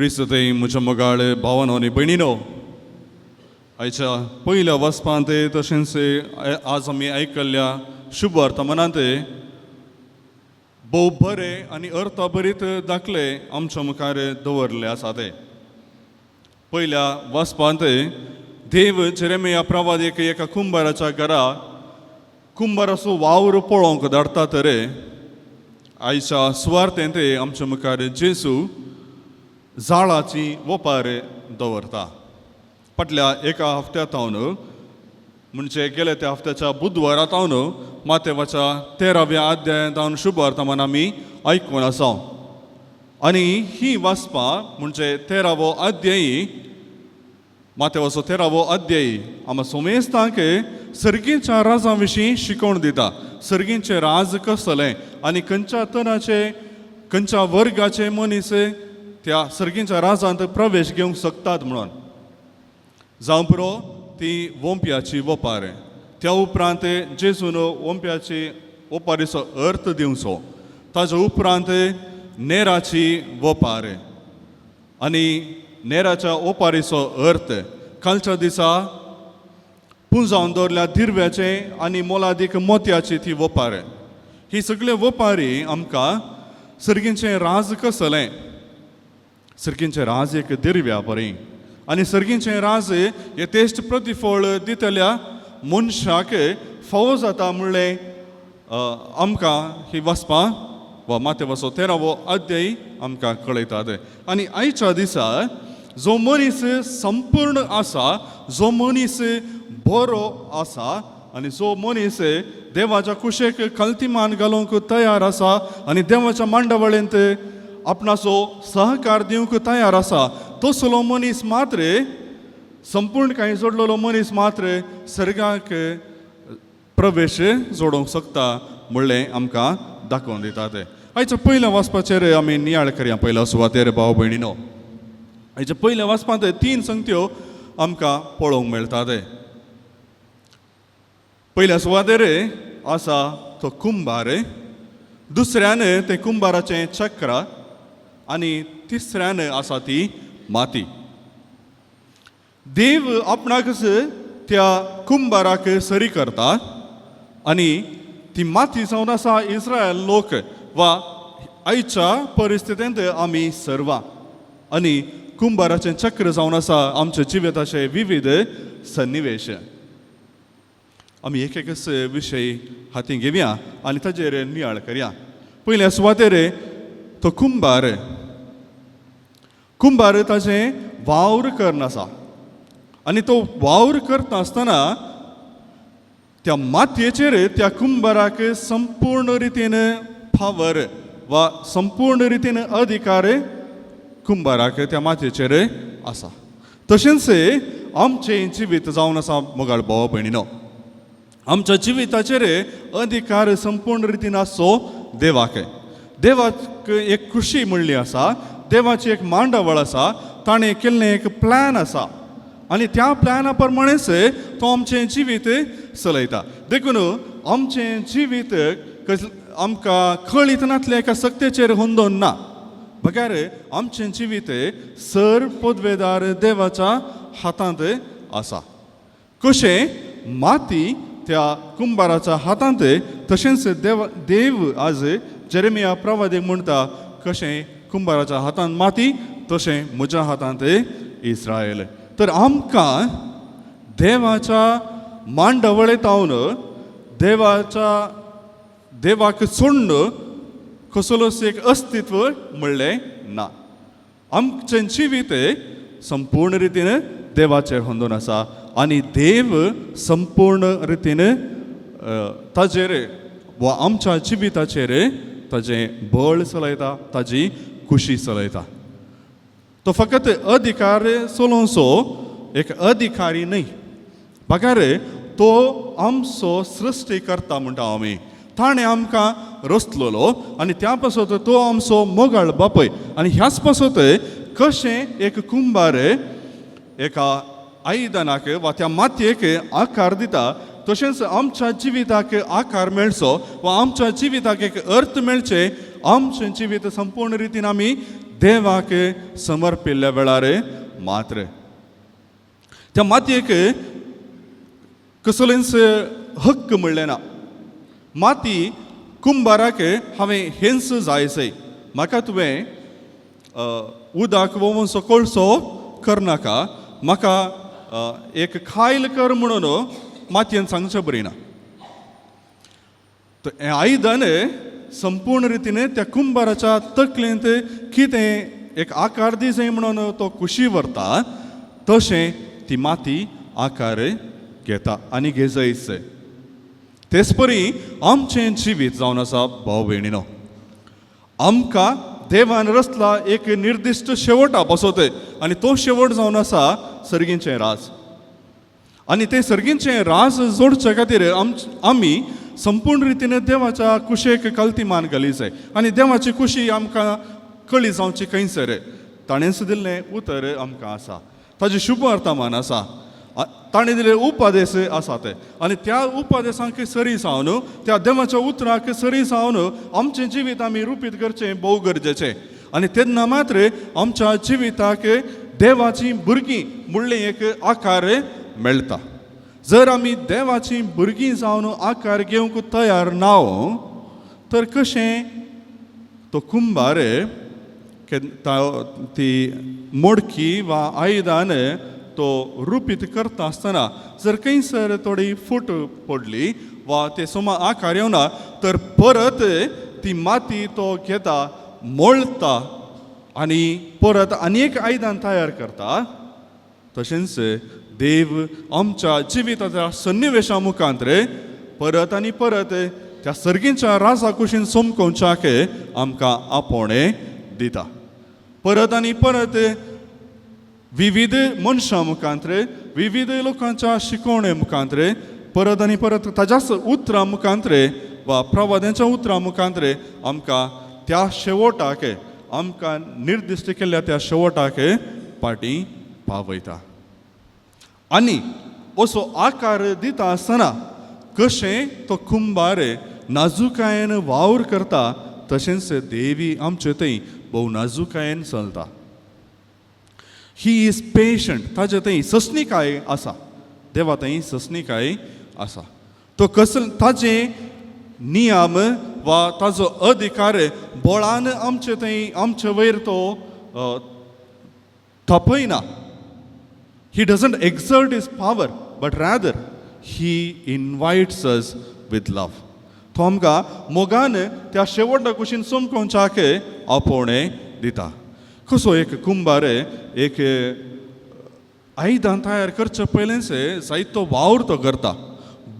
क्रिस्तय म्हज्या मोगाळ भावानो आनी भयणीनो, आयच्या पयल्या वचपांत तशेंच आज आमी आयकल्ल्या शुभ वर्तमानांत भोव बरे आनी अर्थभरीत दाखले आमच्या मुखार दवरले आसा. ते पयल्या वचपांत देव जेरेमिया प्रवादीक एका कुंबाराच्या घरा कुंबाराचो वावर पळोवंक धाडटा, तर आयच्या सुवार्थेंत आमच्या मुखार जेजू जाळाची वपार दवरता. फाटल्या एका हफ्त्या थावन, म्हणजे गेल्या त्या हफ्त्याच्या बुधवारा थावन, मातेवाच्या 13व्या अध्यायांत थावन शुभ वर्तमान आमी आयकून आसा. आनी ही वाचपां म्हणजे 13वो अध्यायी, मातेवाचो 13वो अध्यायी आमकां सोमेस्तांक सर्गीच्या राजा विशीं शिकोवण दिता. सर्गींचें राज कसलें आनी खंयच्या तराचे, खंयच्या वर्गाचे मनीस त्या सर्गींच्या राजांत प्रवेश घेवंक शकतात म्हणून. जावं पुरो ती वोंप्याची वपार, त्या उपरांत जेजून वोंप्याची ओपारीचो अर्थ दिवचो, ताच्या उपरांत नेराची वपार आनी नेराच्या ओपारीचो अर्थ, कालच्या दिसा पुंजावन दवरल्या दिरव्याचे आनी मोलादीक मोतयाची ती वपार. ही सगळे वपारी आमकां सर्गींचें राज कसलें, सर्गींचें राज एक दिरव्या बरी आनी सर्गींचें राज यथेश्ट प्रतिफळ दितल्या मनशाक फावो जाता म्हणलें आमकां ही वाचपां वा मातेवाचो 13वो अध्याय आमकां कळयतात. आनी आयच्या दिसा जो मनीस संपूर्ण आसा, जो मनीस बरो आसा आनी जो मनीस देवाच्या कुशेक कल्तिमान घालूंक तयार आसा आनी देवाच्या मांडावळींत आपणाचो सहकार दिवंक तयार आसा, तसलो मनीस मात्र, संपूर्ण कांय जोडलेलो मनीस मात्र सर्गाक प्रवेश जोडूंक शकता म्हणलें आमकां दाखोवन दितात. आयच्या पयल्या वाचपाचेर आमी नियाळ करया. पयल्या सुवातेर, भाव भयणीनो, आयच्या पयल्या वाचपांत तीन संगत्यो आमकां पळोवंक मेळटात. पयल्या सुवातेर आसा तो कुंभार, दुसऱ्यान तें कुंभाराचें चक्र आनी तिसऱ्यान आसा ती माती. देव आपणाकच त्या कुंभाराक सरी करता आनी ती माती जावन आसा इस्रायल लोक वा आयच्या परिस्थितींत आमी सर्वां, आनी कुंभाराचें चक्र जावन आसा आमच्या जिविताचे विविध सन्निवेश. आमी एक एकच विशय हाती घेवया आनी ताचेर नियाळ करया. पयल्या सुवातेर तो कुंभार. कुंभार ताचें वावर करून आसा आनी तो वावर करता आसतना त्या मातयेचेर त्या कुंभाराक संपूर्ण रितीन पावर वा संपूर्ण रितीन अधिकार कुंभाराक त्या मातयेचेर आसा. तशेंच आमचें जिवीत जावन आसा, मोगाळ भाव भयणीनो, आमच्या जिविताचेर अधिकार संपूर्ण रितीन आसचो देवाक. देवाक एक खुशी म्हणली आसा, देवाची एक मांडावळ आसा, ताणें केल्लें एक प्लॅन आसा आनी त्या प्लॅना प्रमाणेच तो आमचें जिवीत चलयता. देखून आमचें जिवीत आमकां कळीत नासलें एका सक्तेचेर हुंदोन ना, बगैर आमचें जिवीत सर पदवेदार देवाच्या हातांत आसा. कशें माती त्या कुंभाराच्या हातांत, तशेंच देव देव आज जेरेमिया प्रवादीक म्हणटा, कशें कुंभाराच्या हातांत माती तशें म्हज्या हातांत इस्रायल. तर आमकां देवाच्या मांडवळेतावन देवाच्या देवाक सोडून कसलोच एक अस्तित्व म्हणलें ना. आमचें जिवीत संपूर्ण रितीन देवाचेर होंदून आसा आनी देव संपूर्ण रितीन ताजेर वा आमच्या जिविताचेर ताजें बळ चलयता, ताजी खुशी चलयता. तो फकत अधिकार चलोवचो एक अधिकारी न्हय, बगर तो आमचो सृश्टी करता म्हणटा आमी. ताणें आमकां रचलोलो आनी त्या पासत तो आमचो मोगाळ बापय. आनी ह्याच पासत कशें एक कुंभार एका आयदनाक वा त्या मातयेक आकार दिता, तशेंच आमच्या जिविताक आकार मेळचो वा आमच्या जिविताक एक अर्थ मेळचें, आमचें जिवीत संपूर्ण रितीन आमी देवाक समर्पिल्ल्या वेळार मात्र. त्या मातयेक कसलेंच हक्क म्हणलें ना. माती कुंबाराक हांवें हेंच जाय सय, म्हाका तुवें उदक व्होंवचो कोळसो करनाका, म्हाका एक खायल कर म्हणून मातयेन सांगचें बरी ना. तर हें आयदन संपूर्ण रितीन त्या कुंबाराच्या तकलेंत कितें एक आकार दी जाय म्हणून तो कुशी व्हरता, तशें ती माती आकार घेता आनी घेजयच. तेच परी आमचें जिवीत जावन आसा भाव भयणीनो, आमकां देवान रचला एक निर्दिश्ट शेवटा पासत आनी तो शेवट जावन आसा सर्गींचें राज. आनी तें सर्गींचें राज जोडचे खातीर आमी संपूर्ण रितीन देवाच्या कुशेक कलती मान घाली जाय आनी देवाची कुशी आमकां कळी जावची खंयसर ताणेंच दिल्लें उतर आमकां आसा, ताजें शुभ वर्तमान आसा, ताणें दिल्ले उपदेश आसा ते आनी त्या उपदेशांक सरी जावन त्या देवाच्या उतराक सरी जावन आमचें जिवीत आमी रुपीत करचें भोव गरजेचें. आनी तेन्ना मात्र आमच्या जिविताक देवाचीं भुरगीं म्हणलें एक आकार मेळटा. जर आमी देवाचीं भुरगीं जावन आकार घेवंक तयार ना तर कशें तो कुंबार ती मोडकी वा आयदन तो रुपीत करता आसतना जर खंयसर थोडी फूट पडली वा ते सुमार आकार येवना तर परत ती माती तो घेता, मोळटा आनी परत आनी एक आयदन तयार करता. तशेंच देव आमच्या जिविताच्या सन्निवेशा मुखांत परत आनी परत त्या सर्गींच्या राजा कुशीन समकोवच्याक आमकां आपोवणें दिता. परत आनी परत विविध मनशां मुखांत, विविध लोकांच्या शिकवणे मुखांत, परत आनी परत ताज्याच उतरां मुखांत वा प्रवाद्यांच्या उतरां मुखांत आमकां त्या शेवटाक, आमकां निर्दिश्ट केल्ल्या त्या शेवटाक पाटी पावयता. आनी असो आकार दिता आसतना कशें तो कुंबार नाजुकायेन वावर करता तशेंच देवी आमचे थंय भोव नाजुकायेन चलता. He is patient, ताजे थंय सस्निकाय आसा, देवा थंय सस्निकाय आसा. तो कसल ताजे नियम वा ताजो अधिकार बळान आमचे थंय आमचे वयर तो थपयना. He doesn't exert his power, but rather he invites us with love. तो आमकां मोगान त्या शेवटा कुशीन समकोवच्याक आपोवणें दिता. कसो एक कुंबार एक आयदन तयार करचे पयलेंच जायतो वावर तो करता,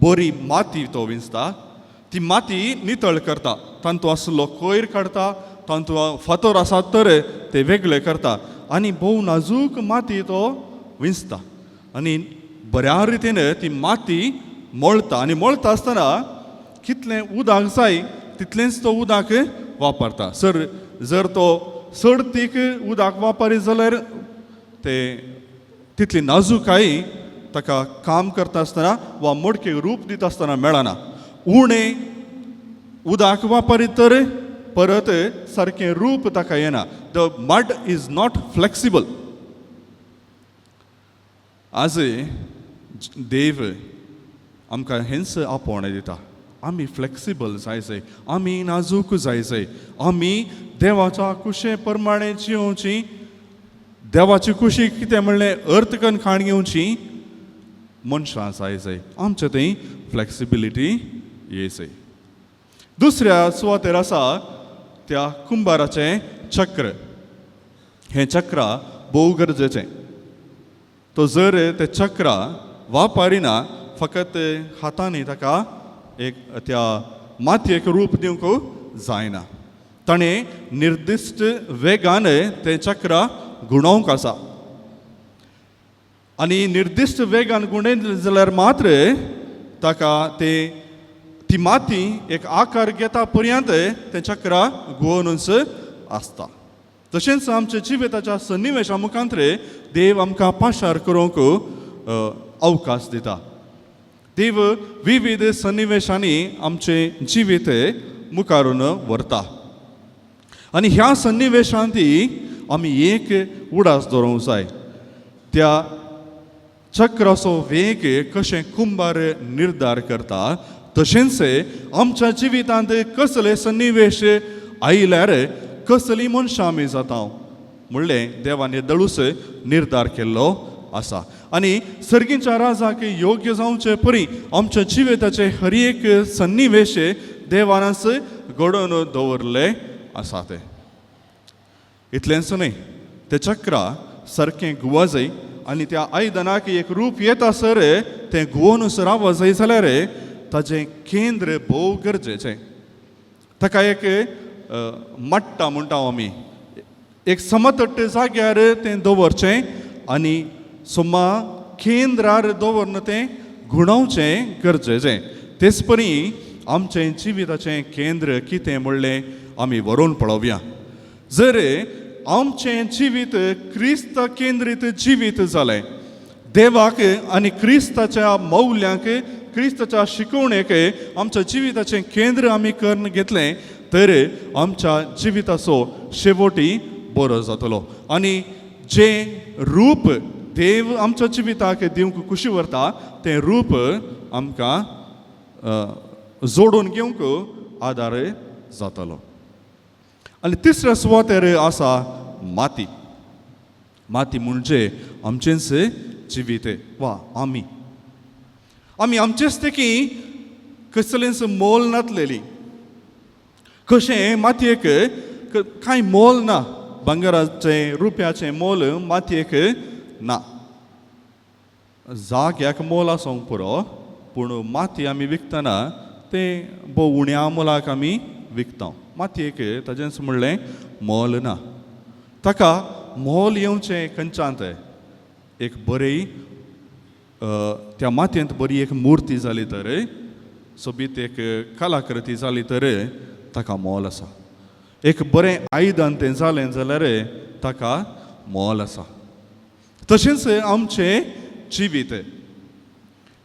बरी माती तो विंचता, ती माती नितळ करता, तांतू आसलो कोयर काडटा, तांतू फातर आसात तर ते वेगळे करता आनी भोव नाजूक माती तो विंचता आनी बऱ्या रितीन ती माती मळटा आनी मळटा आसतना कितलें उदक जाय तितलेंच तो उदक वापरता. सर जर तो चड तीक उदक वापरीत जाल्यार ते तितली नाजूकाय ताका काम करता आसतना वा मोडके रूप दिता आसतना मेळना. उणें उदक वापरीत तर परत सारकें रूप ताका येना. The mud is not flexible. आज देव आमकां हेंच आपोवणें दिता, आमी फ्लेक्सिबल जाय जाय, आमी नाजूक जाय जाय, आमी देवाच्या कुशे प्रमाणे जियोवची, देवाची कुशी कितें म्हणलें अर्थ करून खाण घेवची मनशां जाय जाय, आमचे थंय फ्लेक्सिबिलिटी ये जाय. दुसऱ्या सुवातेर आसा त्या कुंबाराचें चक्र. हें चक्र भोव गरजेचें. तो जर तें चक्र वापरिना फकत हातांनी ताका एक त्या मातयेक रूप दिवंक जायना, ताणें निर्दिश्ट वेगान तें चक्र गुणोवंक आसा आनी निर्दिश्ट वेगान गुणयलें जाल्यार मात्र ताका ते ती माती एक आकार घेता पर्यंत तें चक्र गुवोनूच आसता. तशेंच आमच्या जिविताच्या सन्निवेशा मुखांत देव आमकां पाशार करूंक अवकाश दिता. देव विविध सन्निवेशांनी आमचें जिवीत मुखारून व्हरता आनी ह्या सन्निवेशांत आमी एक उडास दवरूंक जाय. त्या चक्राचो वेग कशें कुंभार निर्धार करता तशेंच आमच्या जिवितांत कसले सन्निवेश आयल्यार कसली मनशां आमी जाता म्हणलें देवान दळूस निर्धार केल्लो आसा. आनी सर्गीच्या राजाक योग्य जावचे परी आमच्या जिविताचे हर एक सन्निवेश देवानच घडोवन दवरले आसा. ते इतलेंच न्हय, ते चक्रा सारकें गुवा जाय आनी त्या आयदनाक एक रूप येता सर तें गुवोन राव जाय जाल्यार ताजें केंद्र भोव गरजेचें. ताका एक मट्टा म्हणटा आमी, एक समतट्ट जाग्यार तें दवरचें आनी सुमा केंद्रार दवरन तें गुणोवचें गरजेचें. तेच परी आमचें जिविताचें केंद्र कितें म्हणलें आमी व्हरून पळोवया. जर आमचें जिवीत क्रिस्त केंद्रीत जिवीत जालें, देवाक आनी क्रिस्ताच्या मौल्यांक, क्रिस्ताच्या शिकवणेक आमच्या जिविताचें केंद्र आमी करून घेतलें तर आमच्या जिविताचो शेवटी बरो जातलो. आनी जें रूप देव आमच्या जिविताक दिवंक खुशी व्हरता तें रूप आमकां जोडून घेवंक आदार जातलो. आनी तिसऱ्या सुवातेर आसा माती. माती म्हणजे आमचेंच जिवीत वा आमी आमी आमचेच तेकी कसलेंच मोल नातलेली. कशें मातयेक कांय मोल ना, भांगराचें रुप्याचें मोल मातयेक ना. जाग्याक मोल आसूंक पुरो, पूण माती आमी विकतना तें भोव उण्या मोलाक आमी विकता. मातयेक ताजेंच म्हणलें मोल ना. ताका मोल येवचें खंयच्यांत एक बरी त्या मातयेंत बरी एक मुर्ती जाली तर, सोबीत एक कलाकृती जाली तर ताका मोल आसा. एक बरें आयदन तें जालें जाल्यार ताका मोल आसा. तशेंच आमचें जिवीत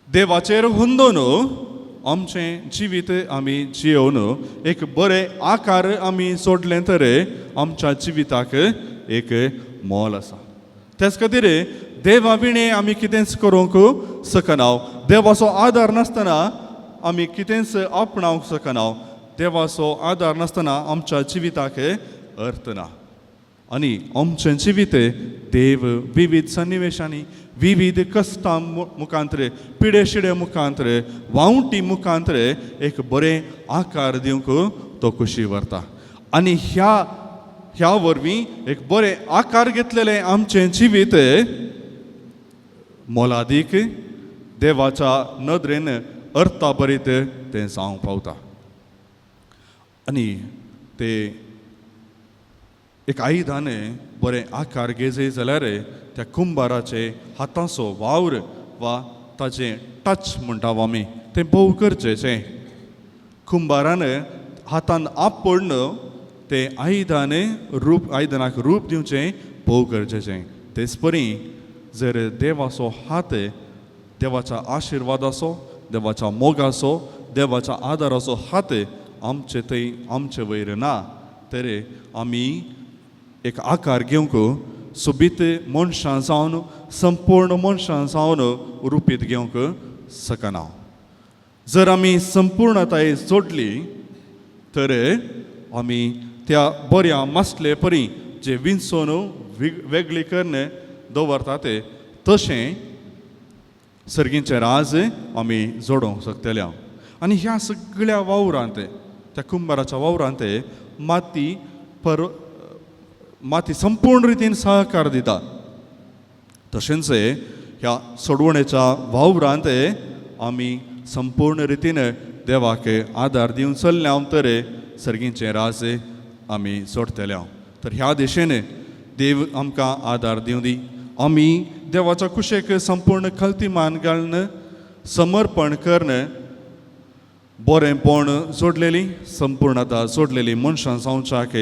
देवाचेर हुंदोन आमचें जिवीत आमी जियोवन एक बरें आकार आमी सोडलें तर आमच्या जिविताक एक मोल आसा. त्याच खातीर देवा विणें आमी कितेंच करूंक शकना. देवाचो आदार नासतना आमी कितेंच आपणावंक शकना. देवाचो आदार नासतना आमच्या जिविताक अर्थ ना. आनी आमचें जिवीत देव विविध सन्निवेशांनी, विविध कश्टां मुखांतरे, पिडे शिडे मुखांतरे, वावटी मुखांतरे एक बरें आकार दिवंक तो खुशी व्हरता. आनी ह्या ह्या वरवीं एक बरें आकार घेतलेलें आमचें जिवीत मोलादीक देवाच्या नदरेन अर्था बरीत तें जावंक पावता. आनी ते एक आयदन बरें आकार घेजय जाल्यार त्या कुंभाराचे हाताचो वावर वा ताजें टच म्हणटा आमी तें भोव गरजेचें. कुंभारान हातान आपडन तें आयदन रूप आयदनाक रूप दिवचें भोव गरजेचें. तेच परी जर देवाचो हात, देवाच्या आशिर्वादाचो, देवाच्या मोगाचो, देवाच्या आदाराचो हात आमचे थंय आमचे वयर ना तर आमी एक आकार घेवंक सोबीत मनशां जावन संपूर्ण मनशां जावन रुपीत घेवंक शकना. जर आमी संपूर्णताय जोडली तर आमी त्या बऱ्या मासले परी जे विंचोन वेगळी करून दवरता ते तशें सर्गींचें राज आमी जोडोवंक शकतले. आनी ह्या सगळ्या वावरांत त्या कुंभाराच्या वावरांत माती पर माती संपूर्ण रितीन सहकार दिता. तशेंच ह्या सोडवणेच्या वावरांत आमी संपूर्ण रितीन देवाक आदार दिवन चल्ल्या तर सर्गींचें राज आमी जोडटले. तर ह्या दिशेन देव आमकां आदार दिवं दी. आमी देवाच्या कुशेक संपूर्ण खलती मान घालून समर्पण करून बरेंपण जोडलेली संपूर्णता जोडलेली मनशां जावच्याक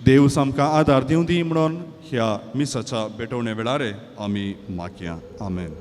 देव आमकां आदार दिवं दी म्हणून ह्या मिसाच्या भेटवणे वेळार आमी मागया. आमेन.